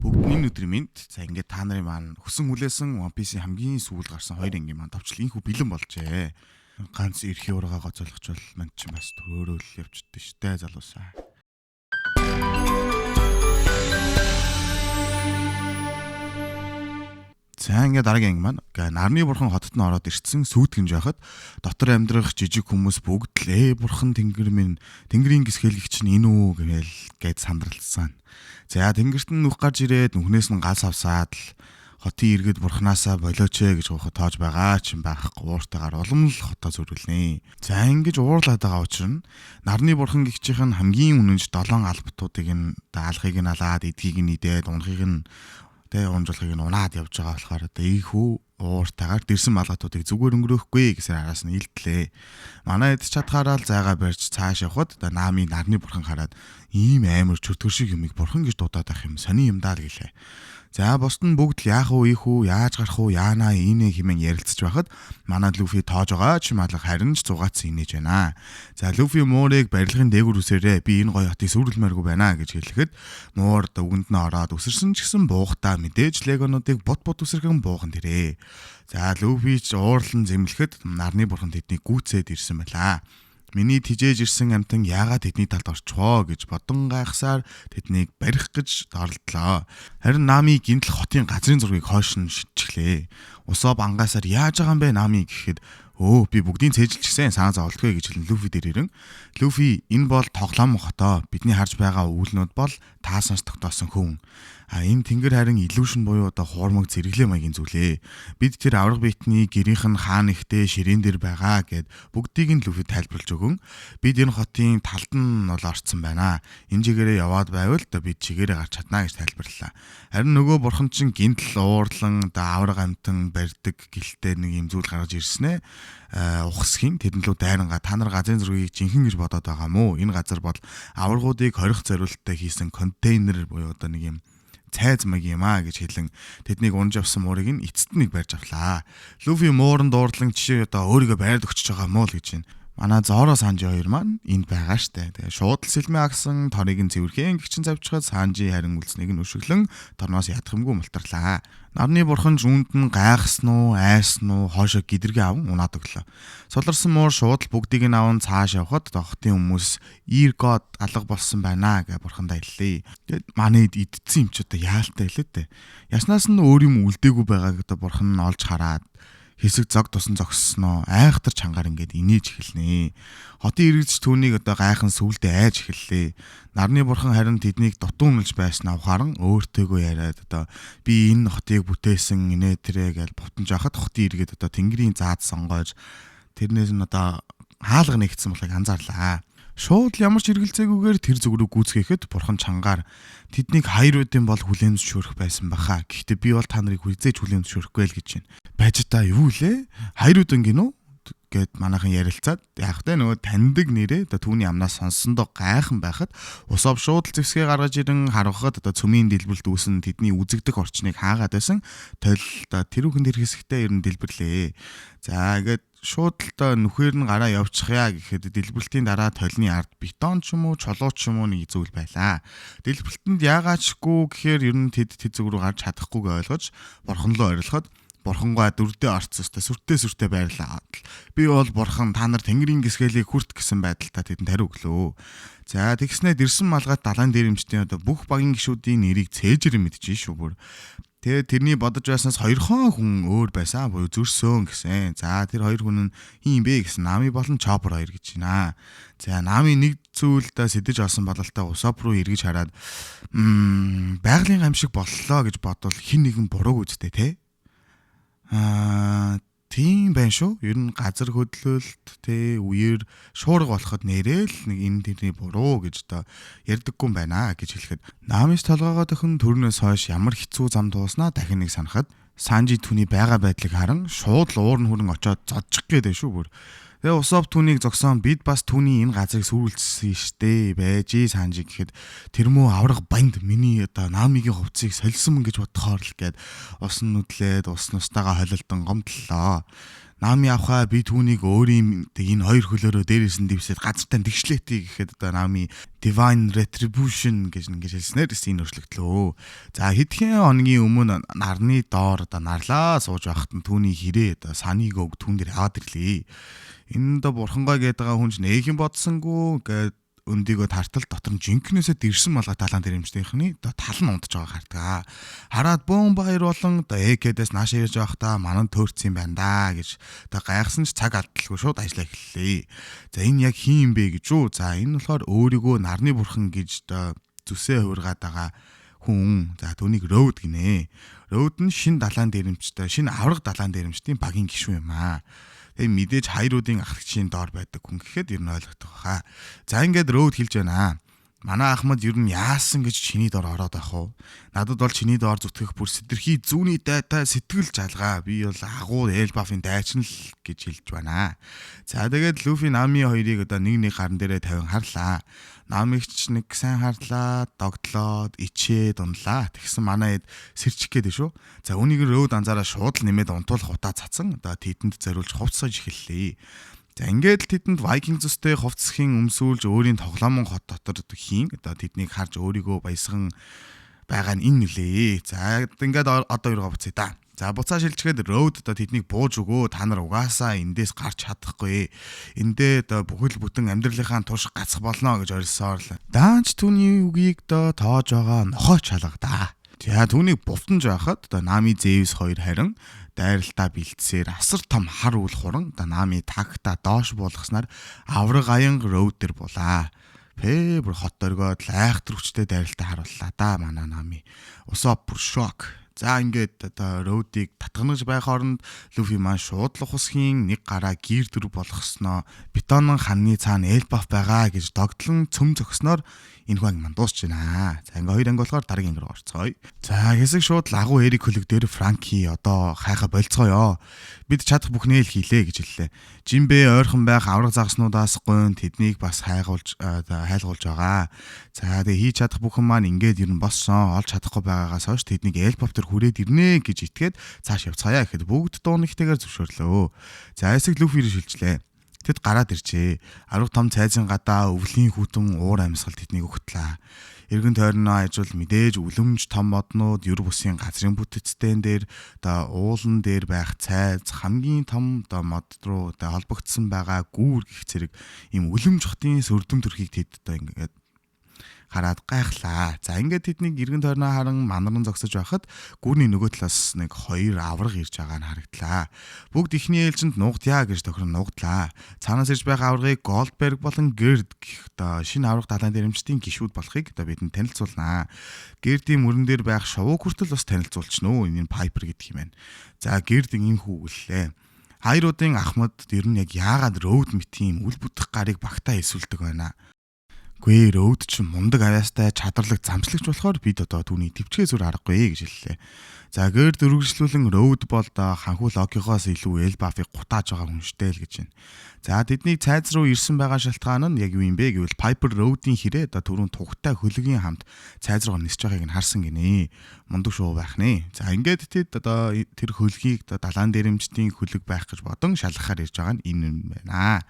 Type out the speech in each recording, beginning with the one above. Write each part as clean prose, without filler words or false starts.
Бүгд энэ өдрийн мэнд. За ингээд та нарын маань хүсэн хүлээсэн One Piece-ийн хамгийн сүүл гарсан хоёр ангийн маань товчлол инхүү бэлэн болжээ. Ганц эрхийн ургаа гоцоолгочвол манд чинь бас төөрөөл явчихдээ штэ залуусаа. За ингээд дараагийн анги маань нарны бурхан хотод нь ороод ирсэн сүйтгэнж байхад дотор амьдрах жижиг хүмүүс бүгд л бурхан тэнгэр минь тэнгэрийн гисгэлэгч нь энэ үү гээл гээд сандралсан. За тэнгэрт нь нүх гарч ирээд нүхнээс нь гал савсаад л хотын иргэд бурхнаасаа болооч ээ гэж гуйхад тоож байгаа ч юм байхгүй ууртайгаар улам л хотоо зөрүүлнэ. За ингэж уурлаад байгаа учир нь нарны бурхан гихчийнх нь хамгийн үнэнч долоон албатуудыг нь даалгыг нь алаад эдгийг нь идээд унахыг нь тэ урамжуулахыг нь унаад явж байгаа болохоор одоо ийхүү ууртайгаар дэрсэн малгатуудыг зүгээр өнгөрөөхгүй гэсээр араас нь илтлээ. Манай эд чадхаараа л зайгаа барьж цааш явхад одоо Наами нарны бурхан хараад ийм амар чөтгөр шиг юмыг бурхан гэж дуудаад байх юм сони юм даа л гэлээ. За бусд нь бүгд л яах уу ийхүү яаж гарах уу яанаа инээ хэмээн ярилцж байхад манай Люфи тоож байгаа ч юм алга харин ч зугаацсан инээж байна. За Люфи муурыг барилгын дээгүүр үсээрээ би энэ гоё хотыг сүрэлмээргүй байна гэж хэлэхэд муур үгэнд нь ороод үсэрсэн ч гэсэн буухтаа мэдээж легонуудыг бут бут үсэрхэн буухан дэрээ. За Люфи ч уурлан зэмлэхэд нарны бурхан тэднийг гүйцээд ирсэн байлаа. Миний тижээж ирсэн амтан яагаад тэдний талд орчихвоо гэж бодон гайхсаар тэднийг барих гэж оролдлоо. Харин Нами гинтл хотын газрын зургийг хойш нь шидчихлээ. Усоо бангаасаар яаж байгаа юм бэ Нами гэхэд өө би бүгдийг цээжилчихсэн санаа зовлтгүй гэж хэлэн Люфи дээр ирэн Люфи энэ бол тоглоом хотоо бидний харж байгаа үүлнүүд бол таасанс тогтоосон хүн. А энэ тэнгэр харин illusion буюу одоо хуурмаг зэрэглээ маягийн зүйлээ. Бид тэр авраг биетний гэрийнх нь хаан ихтэй ширээн дээр байгаа гэд бүгдийг нь Люфи тайлбарлаж өгөн бид энэ хотын талд нь бол орцсон байна. Энэ чигээрээ яваад байвал одоо бид чигээрээ гарч чадна гэж тайлбарлалаа. Харин нөгөө бурхан чинь гинтл уурлан одоо авраг амтан барьдаг гэлтэй нэг юм зүйл гаргаж ирснээ ухасхийн тэдэн лүү дайранга та нар газрын зургийг жинхэнэ гэж бодоод байгаа мó энэ газар бол аваргуудыг хорих зориулттай хийсэн контейнер буюу одоо нэг юм цайз маяг юм а гэж хэлэн тэднийг унж авсан муурыг нь эцэст нэг барьж авлаа. Люфи мууранд дуурлан жишээ одоо өөрийгөө байрад өгчөж байгаа мó л гэж байна. Манай Зоро Санжи хоёр маань энд байгаа штэ. Тэгээ шууд л сэлмээ агсан торыг нь цэвэрхэн гिचэн завчхад Санжи харин үлдснийг нь өшөглөн торноос ядах юмгүй мултарлаа. Нарны бурхан ч үүнд нь гайхсан уу, айсан уу, хоошо гидэргээ аван унаад өглөө. Суларсан муур шууд л бүгдийг нь аван цааш явхад хотын хүмүүс Ир год алга болсон байна гэж бурхандаа хэллээ. Тэгээд манай идсэн юм чи одоо яалтай хэлээ дээ. Яснаас нь өөр юм үлдээгүй байгааг одоо бурхан нь олж хараад хэсэг зог тусан зогссноо айхтар чангаар ингээд инээж эхэлнэ. Хотын иргэдч түүнийг одоо гайхан сүулдэ айж эхэллээ. Нарны бурхан харин тэднийг дутуу үнэлж байсан ухаан өөртөөгөө яриад одоо би энэ хотыг бүтээсэн инээ тэрэ гэж бутан жахад хотын иргэд одоо тэнгэрийн заад сонгоож тэрнээс нь одоо хаалга нэгдсэн болохыг анзаарлаа. Шууд л ямар ч эргэлзээгүйгээр тэр зүг рүү гүйцгээхэд бурхан чангаар тэднийг хайр үдэн бол хүлээн зөвшөөрөх байсан баха. Гэхдээ би бол та нарыг хүзээж хүлээн зөвшөөрөхгүй л гэж байна. Байж та юу лээ? Хайр үдэн гинүү? Гэд манайхан ярилцаад яг тэ нөгөө таньдаг нэрээ одоо түүний амнаас сонссондоо гайхан байхад Усоп шууд л зэвсгээ гаргаж ирэн харавхад одоо цөмийн дэлбэлт үүсэн тэдний үзэгдэх орчныг хаагаад байсан. Толь одоо тэрүүхэн тэр хэсэгтээ ер нь дэлбэрлээ. За ингээд шууд л доо нүхээр нь гараа явчихъя гэхэд дэлбэлтийн дараа толны ард бетон ч юм уу чулуу ч юм уу нэг зүйл байлаа. Дэлбэлтэнд яагаачгүй гэхээр ер нь тэд тэд зүг рүү гарч чадахгүйг ойлгож бурхан руу орилоход бурхангаа дүрдээ орцсон өстой сүртэй сүртэй байрлаа. Би бол бурхан та нар тэнгэрийн гисгэлийг хүрт гэсэн байдалтай тэдэнд хариу өглөө. За тэгснээр дэрсэн малгай далайн дээрэмчдийн одоо бүх багийн гишүүдийн нэрийг цээжэр мэдчихээн шүү бүр. Тэгээд тэрний бодож байснаас хоёрхон хүн өөр байсан буюу зөрсөн гэсэн. За тэр хоёр хүн нь хин юм бэ гэсэн Нами болон Чоппер хоёр гэж байна. За Нами нэг зүйл да сэдэж олсон бололтой Усоп руу эргэж хараад байгалийн гамшиг боллоо гэж бодвол хин нэгэн бурууг үстэй те. Аа тийм байна шүү. Ер нь газар хөдлөлт те үеэр шуурга болоход нэрэл нэг энэ тэрний буруу гэж одоо ярьдаггүй юм байна гэж хэлэхэд Намис толгоогоо төхөн төрнөөс хойш ямар хэцүү зам тууснаа дахин нэг санахад Санжи түүний байгаа байдлыг харан шууд л уур нь хүрэн очоод зодчих гээд шүү бүр. Тэгээ Усоп түүнийг зогсоон бид бас түүний энэ газрыг сүрүүлсэн штэ байж Санжи гэхэд тэр мөө авраг банд миний одоо Намигийн хувцсыг сольсон мэн гэж бодохоор л гээд ус нь нүдлээд ус нустайгаа холилдон гомдлоо. Нами авхаа, би түүнийг өөрийн энэ хоёр хөлөөрөө дээрээс нь дэвсээд газартай тэгшлээтэй гэхэд одоо Нами Divine Retribution гэж ингэж хэлснээр энэ өөрчлөгдлөө. За, хэдхэн хоногийн өмнө нарны доор одоо нарлаа сууж байхад нь түүний хэрээ одоо Санийг өг түүн дээр аваад ирлээ. Энэ одоо бурхангой гэдэг байгаа хүн ч нэг юм бодсонгүй гээд өндийгөө тартал дотор нь жинкнээсээ дэрсэн малгай талаан дэрэмжтийнхний одоо тал нь унтж байгаа хардгаа. Хараад бөөн баяр болон одоо ЭК-дээс наашаа ирж байхдаа манан төөрцөн юм байна да гэж одоо гайхсан ч цаг алдалгүй шууд ажиллаа эхэллээ. За, энэ яг хин юм бэ гэж үү? За, энэ болохоор өөрийгөө нарны бурхан гэж одоо зүсээ хувиргаад байгаа хүн. За, түүнийг Роуд гинэ. Роуд нь шин далаан дэрэмжтэй, шинэ авраг далаан дэрэмжтийн багийн гишүүн юм аа. Тэгээ мэдээж хайруудын ахлагчийн доор байдаг хүн гэхэд ер нь ойлгогдох хаа. За, ингээд Роуд хэлж байна. Манай Ахмад ер нь яасан гэж чиний доор ороод байх вэ? Надад бол чиний доор зүтгэх бүр сэтэрхий зүүнний дайтай сэтгэл жалгаа. Би бол агуу Элбафын дайчин л гэж хэлж байна. За, тэгээд Луфи Нами хоёрыг одоо нэг нэг гаран дээрээ тавин харлаа. Намигч нэг сайн харлаа, догтлоод, ичээд унлаа. Тэгсэн манай хэд сэрчих гээд шүү. За, үнийг Роуд анзаараа шууд л нэмээд унтуулах утаа цацсан. Одоо тэдэнд зориулж хувцсаж эхэллээ. За, ингээд л тэдэнд Viking зүстэй хувцсхийн өмсүүлж өөрийн тоглоомон хот дотор хийн одоо тэднийг харж өөрийгөө баясган байгаа нь энэ нүлээ. За, ингээд одоо юугаа буцъя да. За, буцаа шилжихэд Роуд одоо тэднийг бууж өгөө, та нар угаасаа эндээс гарч чадахгүй. Эндээ одоо бүхэл бүтэн амьдралынхаа турш гацх болно гэж орилсоор л. Даанч түүний үгийг одоо тоож байгаа нохойч халгадаа. За, түүнийг бувтанж байхад одоо Нами, Зевс хоёр харин дайралтаа бэлдсээр асар том хар үл хуран одоо Нами тагта доош буулгаснаар авраг аянга Роуд дээр булаа. Пэ, бүр хот дөргөөд лайхтар хүчтэй дайралтаа харууллаа да манай Нами. Усоо бүр шок. За, ингээд одоо Роудыг татганаж байх хооронд Луфи маань шууд л ухасхийн нэг гараа гэр дөрв болгосноо бетонон ханны цаана Элбаф байгаа гэж догтлон цөм зогсноор энэ хүн маань дуусч байна. За, ингээ хоёр анги болохоор дараагийн анги руу орцгоё. За, хэсэг шууд лагуу Эрик хөлөг дээр Франки одоо хайха болцгоё. Бид чадах бүхнээ л хийлээ гэж хэллээ. Жимбэ ойрхон байх авраг загаснуудаас гуйн тэднийг бас хайгуулж хайлгуулж байгаа. За, тэгээ хийж чадах бүхэн маань ингээд ер нь болсон. Олж чадахгүй байгаагаас хойш тэднийг Элбаф төр хүрээд ирнэ гэж итгээд цааш явцгаая гэхэд бүгд дуунихтэйгээр зөвшөөрлөө. За, хэсэг Луфи рүү шилжлээ. Тэд гараад иржээ. Авраг том цайзын гадаа өвлийн хүтэн уур амьсгал тэднийг өгтлээ. Эргэн тойрноо ажил мэдээж үлэмж том моднууд, ер бусын газрын бүтэцтэй дээр одоо уулан дээр байх цайз, хамгийн том одоо мод руу одоо холбогдсон байгаа гүүр гих зэрэг ийм үлэмж хотын сөрдөм төрхийг тэд одоо ингээд хараад гайхлаа. За, ингээд тэднийг эргэн тойрноо харан манаран зогсож байхад гүүрний нөгөө талаас нэг хоёр авраг ирж байгаа нь харагдлаа. Бүгд эхний ээлжинд нуугдъя гэж тохирон нуугдлаа. Цаанаас ирж байгаа аврагыг Голдберг болон Герд гэх одоо шинэ авраг далайн дэрэмжтийн гишүүд болохыг одоо бидэнд танилцуулнаа. Гердийн мөрөн дээр байх шувуу хүртэл бас танилцуулчихна уу. Энэ нь Пайпер гэдэг юм байна. За, Герд ийм хүүгэллээ. Хайруудын ахмад ер нь яг яагаад Роуд мэтийн үл бүтэх гарыг багтаа эсвэлдэг байна. Гүй, Роуд чинь мундаг авяастай чадварлаг замчлагч болохоор бид одоо түүний төвчгээ зүр аргагүй гэж хэллээ. За, Герд үргэлжлүүлэн Роуд бол ханхүү Локихоос илүү Элбафыг гутааж байгаа хүн штэ л гэж байна. За, тэднийг цайз руу ирсэн байгаа шалтгаан нь яг юу юм бэ гэвэл Пайпер Роудын хэрээ одоо түрүүн тухтай хөлөгийн хамт цайз руу нисэж байгааг нь харсан гинэ. Мундаг шуу байх нэ. За, ингээд тэд одоо тэр хөлгийг одоо далаан дэрэмжтийн хөлөг байх гэж бодон шалгахаар ирж байгаа нь энэ юм байна.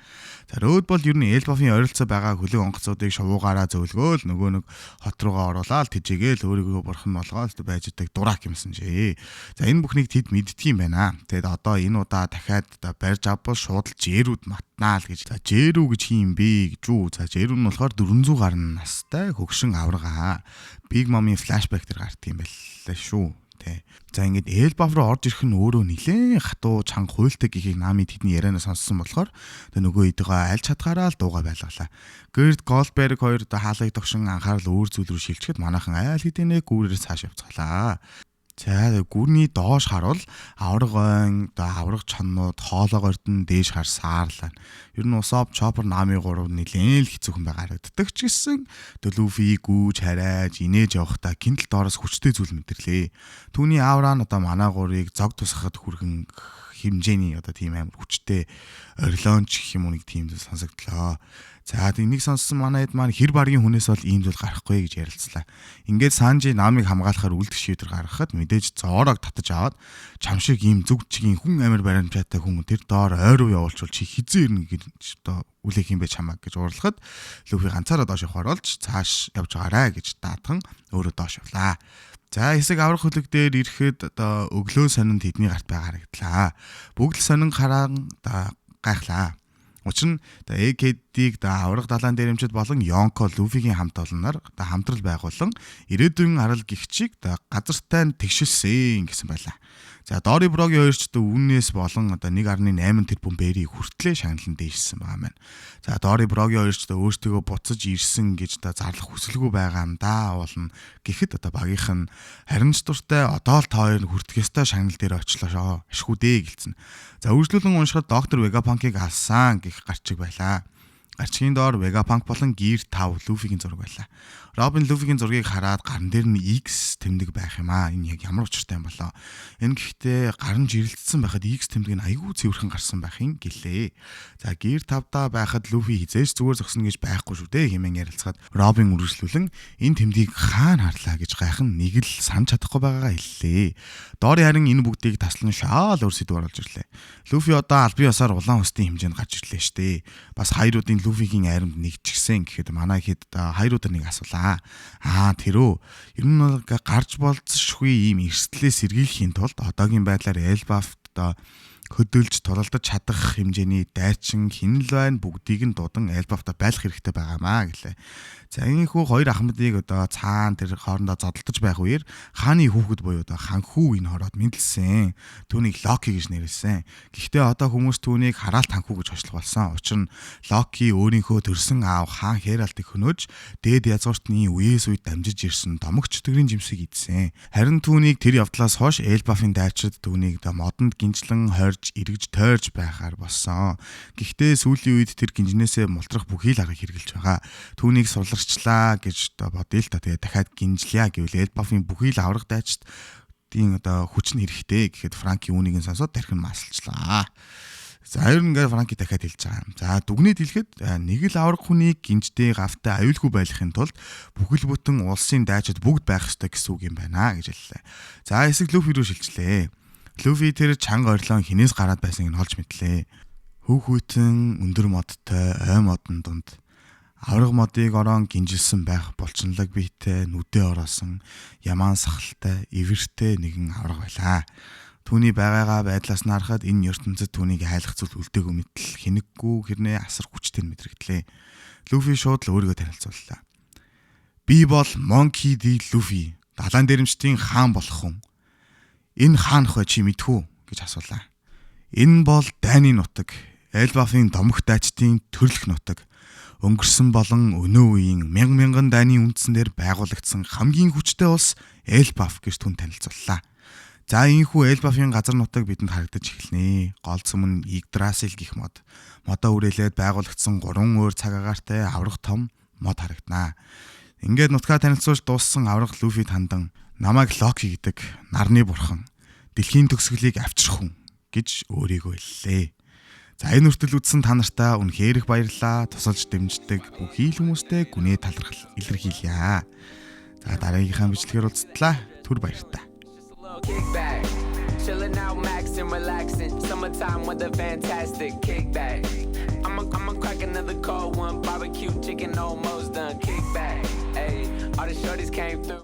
За, Роуд бол ер нь Элбафын ойролцоо байгаа хөлөг онгоцуудыг шувуугаараа зөөлгөөл нөгөө нэг хот руугаа оруулаад тэжээгээл өөрийгөө бурхан болгоол байж идэг дурак юмсан жээ. За, энэ бүхнийг тэд мэддэг юм байна. Тэгэд одоо энэ удаа дахиад одоо барьж авбал шууд л жээрүүд матнаа л гэж. За, жээрүү гэж хин юм бэ гэж үү? За, жээрүү нь болохоор 400 гаруй настай хөгшин аварга. Big Mom-ийн flashback дээр гардаг юм байлаа шүү. Тэ. За, ингээд Элбаф руу орж ирэх нь өөрөө нилээн хатуу чанга хуйлтай гэхийг Нами тэдний ярианаа сонссон болохоор тэ нөгөө идэгөө аль чадгаараа л дууга байлгалаа. Гэрд Голдберг хоёр одоо хаалгыг тогшин анхаарал өөр зүйл рүү шилжихэд манайхан айл хэдийнэ гүүрээр цааш явцгаалаа. За, гүрний доош харуул авраг ойн одоо авраг чоннууд хоолоогоор дэн дээш хар саарлаа. Ер нь Усоп, Чоппер, Нами гурав нэлээн л хэцүүхэн байгаа харагддаг ч гэсэн Луфи гүүж харайж инээж явахдаа гинтл доороос хүчтэй зүйл мэдэрлээ. Түүний авраа нь одоо манай гурыг зог тусгахад хүргэн хэмжээний одоо тийм амар хүчтэй орилоонч гэх юм уу, нэг тийм зүйл сонсогдлоо. За, нэг сонссон манай хэд маань хэр баргийн хүнээс бол ийм зүйл гарахгүй гэж ярилцлаа. Ингээд Санжи Намыг хамгаалахаар үлдэх шийдвэр гаргахад мэдээж Зорог татаж аваад, чам шиг ийм зүг чигийн хүн, амар баримтаатай хүн тэр доор ой руу явуулчвал чи хизээ ирнэ гэж одоо үлээх юм бэ чамааг гэж уурлахад, Лүфи ганцаараа доош явахаар болж цааш явж байгаарай гэж даатхан өөрөө доош явлаа. За, хэсэг аврах хөлөг дээр ирэхэд одоо өглөө сонин тэдний гарт байгаа харагдлаа. Бүгд л сонин хараан одоо гайхлаа. Учир нь одоо Egghead-ийг одоо авраг далайн дээрэмчид болон Йонко Луфигийн хамт олонноор одоо хамтрал байгуулан ирээдүйн арал гихчийг одоо газартай нь тэгшилсэн гэсэн байлаа. За, Дори Брогийн хоёр ч одоо үүнээс болон одоо 1.8 тэрбум berry хүртлээ шагналан дээшсэн байгаа маань. За, Дори Брогийн хоёр ч одоо өөрсдийгөө буцаж ирсэн гэж одоо зарлах хүсэлгүй байгаа юм да болно гэхэд, одоо багийнх нь харин ч дуртай, одоо л та хоёр хүртэх ёстой шагнал дээр очлоо, ашгүй дээ гэлцэн. За, үргэлжлүүлэн уншихад доктор Вегапанкийг алсан гэх гарчиг байлаа. Гарчгийн доор Vegapunk болон Gear 5 Luffy-гийн зураг байлаа. Робин Luffy-гийн зургийг хараад гаран дээр нь X тэмдэг байх юм аа. Энэ яг ямар учиртай юм болоо. Энэ гэхдээ гар нь жирэлцсэн байхад X тэмдэг нь айгүй цэвэрхэн гарсан байх юм гэлээ. За, Gear 5-даа байхад Luffy хизээж зүгээр зогсно гэж байхгүй шүү дээ хэмээн ярилцахад, Робин үргэлжлүүлэн энэ тэмдгийг хаана харлаа гэж гайхан нэг л санаж чадахгүй байгаагаа хэллээ. Дори харин энэ бүгдийг таслан шаал өөр сэдв оруулж ирлээ. Luffy одоо албан ёсоор улаан хөстийн хэмжээнд гарч ирлээ штэ. Бас хайруудын Luffy-гийн айрамд нэгжчихсэн гэхэд манай хэд хайруудаар нэг асуулаа. Аа, тэр үү. Ер нь бол гарч болцсошгүй ийм эрсдлээ сэргийлэхийн тулд одоогийн байдлаар Elbaf одоо хөдөлж тулалдаж чадах хэмжээний дайчин хэн л байна, бүгдийг нь дудан Элбафта байх хэрэгтэй байгаамаа гэлээ. За, ийхүү хоёр ахмадыг одоо цаана тэр хоорондоо зодолдож байх үеэр хааны хүүхэд буюу одоо ханхүү энэ хороод мэдлсэн. Түүнийг Локи гэж нэрлэсэн. Гэхдээ одоо хүмүүс түүнийг хараалт ханхүү гэж хочлох болсон. Учир нь Локи өөрийнхөө төрсөн аав хаан Херальдыг хөнөөж дээд язгууртны үеэс үед дамжиж ирсэн домогч чөтгөрийн жимсийг идсэн. Харин түүнийг тэр явдлаас хойш Элбафын дайчид түүнийг одоо модонд гинжлэн хорж, эргэж тойрж байхаар болсон. Гэхдээ сүүлийн үед тэр гинжнээсээ мултрах бүхий л аргыг хэрэгжилж байгаа. Түүнийг суларчлаа гэж одоо бодъё л та. Тэгээ дахиад гинжлэе гэвэл Элбафын бүхий л авраг дайчид тийм одоо хүч нь хэрэгтэй гэхэд Франки үүнийг нь сонсоод тархин маслчлаа. За, ер нь ингээд Франки дахиад хэлж байгаа юм. За, дүгнээд хэлэхэд нэг л авраг хүнийг гинждээ гавтай аюулгүй байлгахын тулд бүхэл бүтэн улсын дайчид бүгд байх ёстой гэсэн үг юм байна гэж хэллээ. За, хэсэг Лүфи рүү шилжлээ. Лүфи тэр чанга орилон хинээс гараад байсныг нь олж мэдлээ. Хүүхүйтэн өндөр модтой ой модон дунд авраг модыг орон гинжилсэн байх булчинлаг биетэй, нүдээ ороосон, ямаан сахалтай, эвэртэй нэгэн авраг байлаа. Түүний байгаагаа байдлаас нь харахад энэ ертөнцид түүнийг айлах зүйл үлдээгүй мэтэл хинэггүй хэрнээ асар хүчтэй мэдрэгдлээ. Лүфи шууд л өөрийгөө танилцууллаа. Би бол Monkey D. Luffy, далайн дээрэмчдийн хаан болох хүн. Энэ хаанах вэ, чи мэдэх үү гэж асуулаа. Энэ бол дайны нутаг, Элбафын домогт дайчдын төрлөх нутаг. Өнгөрсөн болон өнөө үеийн мянган мянган дайны үндсэн дээр байгуулагдсан хамгийн хүчтэй улс Элбаф гэж түн танилцууллаа. За, ийхүү Элбафын газар нутаг бидэнд харагдаж эхэлнэ. Гол сүм нь Игдрасил гэх мод. Модоо үрээлээд байгуулагдсан гурван өөр цаг агаартай аврах том мод харагданаа. Ингээд нутгаа танилцуулж дууссан авраг Лүфид хандан намайг Локи гэдэг, нарны бурхан, дэлхийн төгсгөлийг авчрах хүн гэж өөрийгөө хэллээ. За, энэ хүртэл үзсэн та нартаа үнэхээр их баярлалаа. Тусалж дэмждэг бүхий л хүмүүстээ гүнээ талархал илэрхийлье. За, дараагийнхаа бичлэгээр уулзтлаа. Түр баяртай. Kickback. Chilling out, maxing, relaxing. Summertime weather, fantastic. Kickback. I'ma crack another cold one. Barbecue chicken, almost done. Kickback. Hey, all the shorties came through.